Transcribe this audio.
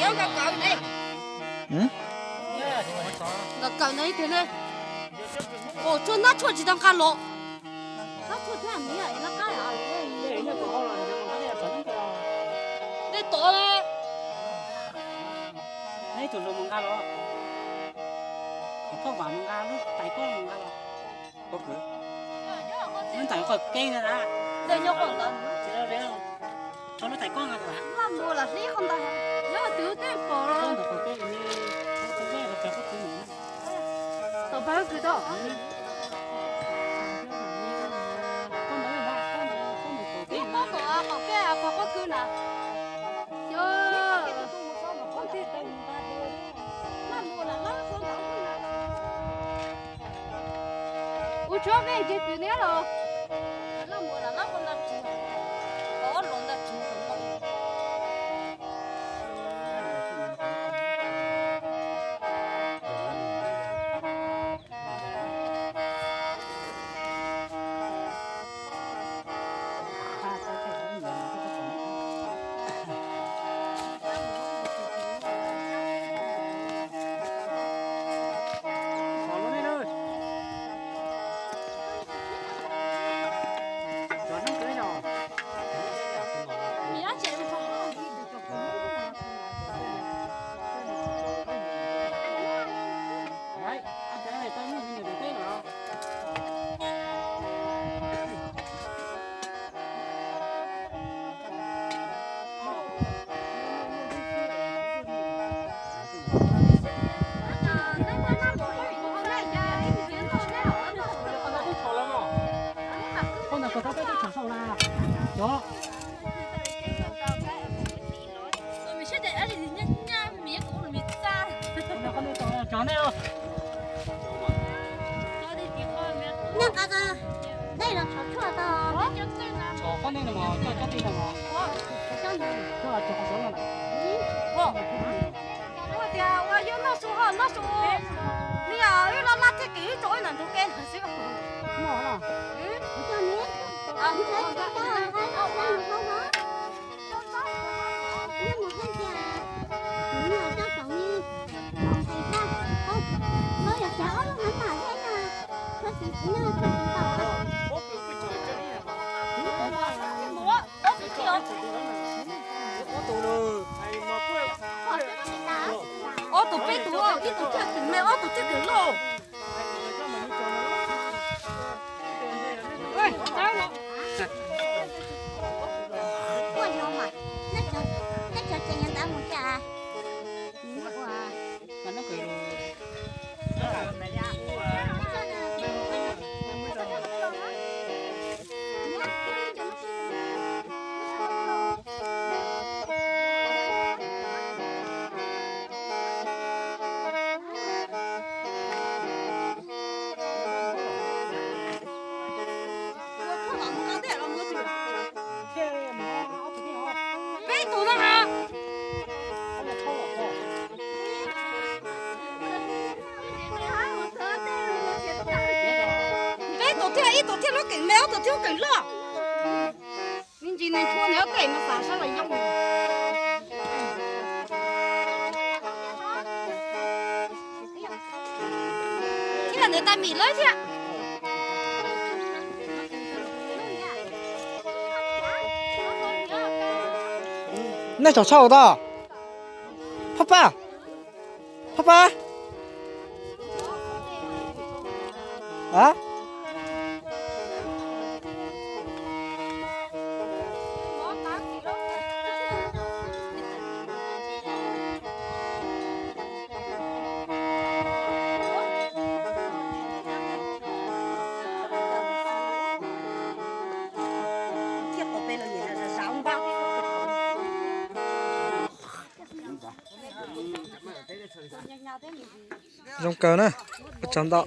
Nkawd kawm ne, nkawd kawm ntawd tiag ne. Ua tshuaj nab tshuaj tsis tau nqa los. Nab tshuaj thiab miv es lab qab. Dej tod ne. Ib tug hluas mus nqa los, thauj vam mus nqa lub tais koj mus nqa los. Lub tais koj keeb na. Tso lub tais koj nqa los. Laj mus los hlib qhov ntawd. Yog twv tej pom los. Tom pab kwv tau. Ib pob kom qaum kej pog pob kws na. Yog. Ua tshuab vej ntse kwv niab los. Nqa dej los tshov tshuaj tau. Tshov qab nej no mas coj cov tij no mas. Coj cov qhov xov no. Ua tias ua yuav noj su ho noj su. Nws yog wb laj laj thiab kev wb tso wb nram ntug kev ntawd xwb. Ob tug peb tug, ib tug thiaj kws me ob tug thiaj kws loj. Peb tug no ha. Peb tug thiaj, ib tug thiaj lub keem me, ob tug thiaj lub keem loj. Me ntsis nws ntshua nws ob teg mas xav sab los yooj. Thiab nws tais mim lawm thiab. Nej tsom tshaj tau. Phaj paj, phaj paj. Zoo kawg na, ua tsaug ntau.